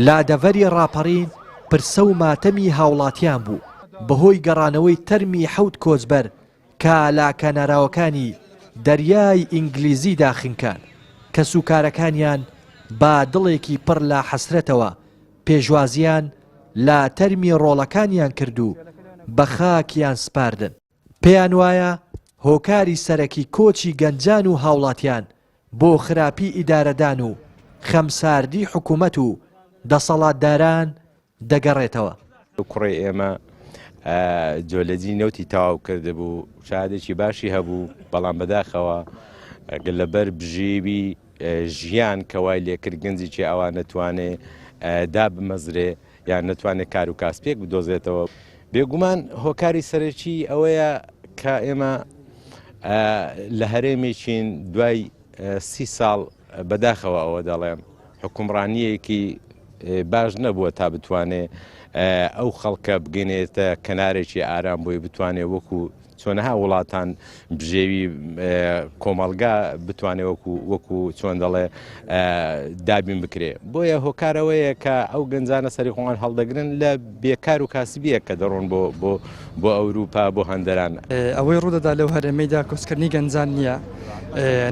لە دەڤەری ڕاپەڕین پرسە و ماتەمی هاوڵاتیان بوو بەهۆی گەڕانەوەی تەرمی حەوت کۆچبەر کە لە کەناراوەکانی دەریای ئینگلیزیدا خنکان، کەسوکارەکانیان بە دڵێکی پڕ لە حەسرەتەوە پێشوازییان لە تەرمی ڕۆڵەکانیان کرد و بە خاکیان سپاردن. پێیان وایە هۆکاری سەرەکی کۆچی گەنجان و هاوڵاتیان بۆ خراپی ئیدارەدان و خەمساردی حکومەت و دەسەڵاتداران دەگەڕێتەوە. ئەو کوڕەی ئێمە جۆلەجی نەوتی تەواو کردبوو، شەهادێکی باشی هەبوو، بەڵام بەداخەوە لەبەر بژێوی ژیان کە وای لێکرد گەنجێکی ئەوا نەتوانێ دابمەزرێ یان نەتوانێت کار و کاسپێک بدۆزێتەوە. بێگومان هۆکاری سەرەکی ئەوەیە کە ئێمە لە هەرێمێکین دوای سی ساڵ بەداخەوە ئەوە دەڵێم حکومڕانیەکی باش نەبووە تا بتوانێ ئەو خەڵکە بگەنێتە کەنارێکی ئارام بۆی بتوانێت وەکو چۆنەها وڵاتان بژێوی کۆمەڵگا بتوانێ وەکو وەکو چۆن دەڵێ دابین بکرێ بۆیە هۆکارەوەیە کە ئەو گەنجانە سەری خۆیان هەڵدەگرن لە بێکار و کاسبیە کە دەڕۆن بۆ بۆ بۆ ئەوروپا بۆ هەندەران. ئەوەی ڕوودەدا لەو هەرێمەیدا کۆچکردنی گەنجان نییە،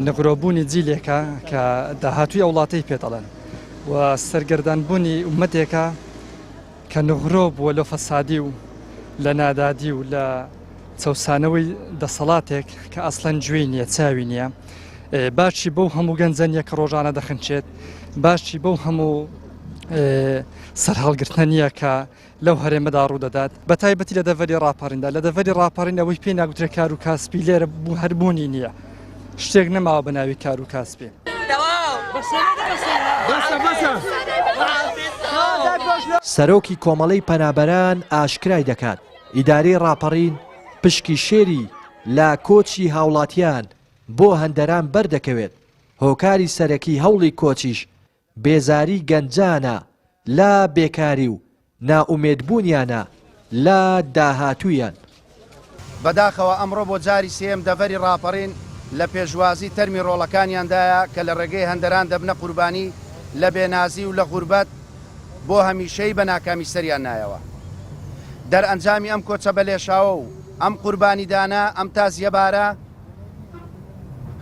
نغرۆبوونی جیلێکە کە داهاتووی ئەو وڵاتەی پێ دەڵێن و سەرگەردانبوونی ئوممەتێکە کە نغرۆ بووە لە فەسادی و لە نادادی و لە چەوسانەوەی دەسەڵاتێک کە ئەسڵەن گوێی نییە چاوی نییە باچی بەو هەموو گەنجە نییە کە ڕۆژانە دەخنچێت باشی بەو هەموو سەرهەڵگرتنە نییە کە لەو هەرێمەدا ڕوودەدات بە تایبەتی لە دەڤەری ڕاپەڕیندا لە دەڤەری ڕاپەڕین ئەوەی پێی ناگوترێت کار و کاسپی لێرە بوو هەر بوونی نییە شتێک نەماوە بە ناوی کار و کاسپی. سەرۆکی کۆمەڵەی پەنابەران ئاشکرای دەکات، ئیدارەی ڕاپەڕین پشکی شێری لە کۆچی هاوڵاتیان بۆ هەندەران بەردەکەوێت، هۆکاری سەرەکی هەوڵی کۆچیش بێزاری گەنجانە لە بێکاری و نائومێدبوونیانە لە داهاتوویان. بەداخەوە ئەمڕۆ بۆ جاری سێیەم دەڤەری ڕاپەڕین لە پێشوازی تەرمی ڕۆڵەکانیاندایە کە لە ڕێگەی هەندەران دەبنە قوربانی لە بێنازی و لە غوربەت بۆ هەمیشەیی بە ناکامی سەریان نایەوە. دەرئەنجامی ئەم کۆچە بەلێشاوە و ئەم قوربانیدانە، ئەم تازیەبارە،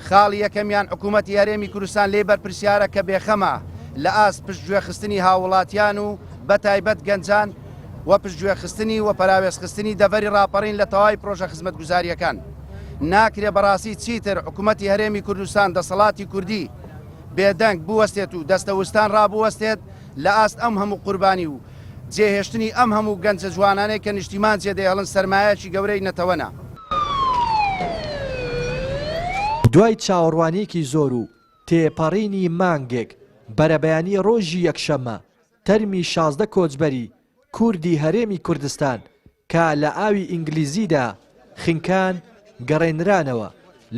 خاڵی یەکەمیان حکوومەتی هەرێمی کوردستان لێی بەرپرسیارە کە بێخەمە لە ئاست پشتگوێخستنی هاووڵاتیان و بەتایبەت گەنجان و پشتگوێخستنی و پەراوێزخستنی دەڤەری ڕاپەڕین لە تەواوی پرۆژە خزمەتگوزارییەکان. ناکرێ بەڕاستی چیتر حکوومەتی هەرێمی کوردستان دەسەڵاتی کوردی بێدەنگ بوەستێت و دەستەوستان ڕابوەستێت لە ئاست ئەم هەموو قوربانی و جێهێشتنی ئەم هەموو گەنجە جوانانەی کە نیشتیمان جێدەهێڵن سەرمایەکی گەورەی نەتەوەنە. دوای چاوەڕوانییەکی زۆر و تێپەڕینی مانگێک، بەرەبەیانی ڕۆژی یەکشەممە، تەرمی 16 کۆچبەری کوردی هەرێمی کوردستان کە لە ئاوی ئینگلیزیدا خنکان، گەڕێنرانەوە،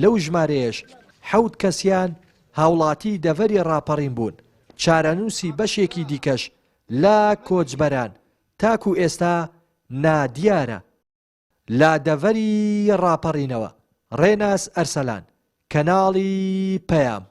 لەو ژمارەیەش حەوت کەسیان هاوڵاتی دەڤەری ڕاپەڕین بوون، چارەنووسی بەشێکی دیکەش لە کۆچبەران تاکو ئێستا نادیارە. لە دەڤەری ڕاپەڕینەوە، ڕێناس ئەرسەلان، کەناڵی پەیام.